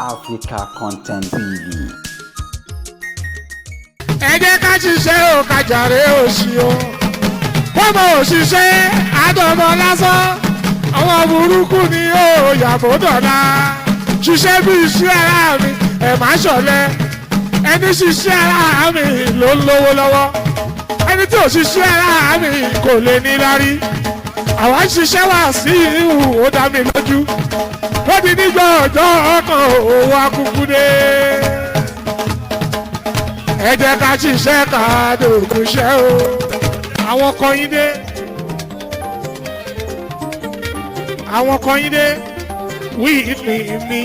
Africa Content TV. Ẹ jẹ́ ká ṣiṣẹ́ ò, ká jàre òṣì o. Bọ́mọ òṣìṣẹ́ àdọ́mọ lásán, àwọn burúkú ni ó yàgò dọ̀la. Ṣiṣẹ́ bí iṣẹ́ ara mi, ẹ̀ má ṣọ̀lẹ. Ẹni ṣiṣẹ́ ara mi ló ń lówó lọ́wọ́. Ẹni tí ò ṣiṣẹ́ ara mi kò lè ní lárí. Àwa ń ṣiṣẹ́ wá sí ìhù, ó dá mi lójú. Ó di nígbà ọjọ́ ọkàn òwò akúkú dé. Ẹ jẹ́ ká ṣiṣẹ́, ká dògùn iṣẹ́ o. Àwọn kan yín dé, àwọn kan yín dé. Wíìpì mi,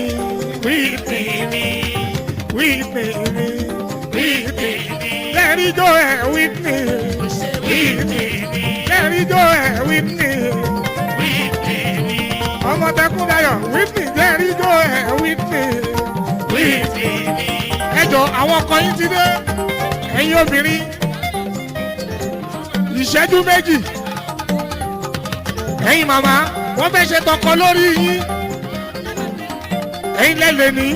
wíìpì mi, wíìpì mi, wíìpì mi. Lẹ́rìí jó ẹ̀, wíìpì, wíìpì mi. Lẹ́rìí jó ẹ̀, wíìpì, wíìpì mi. Ọmọ tẹkùn dayọ̀, wíìpì. Lẹ́rìí jó ẹ̀, wíìpì, wíìpì mi. Ẹ jọ, àwọn kan yín ti dé. Ẹ̀yin obìnrin, ìṣẹ́jú 2. Ẹ̀yin màmá, wọ́n fẹ́ ṣe tọkọ lórí yín. Ẹ̀yin lẹ́lẹ̀ ní,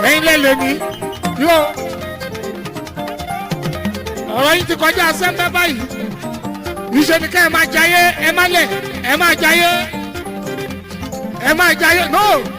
ẹ̀yin lẹ́lẹ̀ ní yóò. Ọ̀rọ̀ yín ti kọjá sẹ́ńtẹ́ báyìí. Ìṣe ni ká ẹ máa jayé, ẹ má lẹ̀, ẹ máa jayé, ẹ máa jayé no.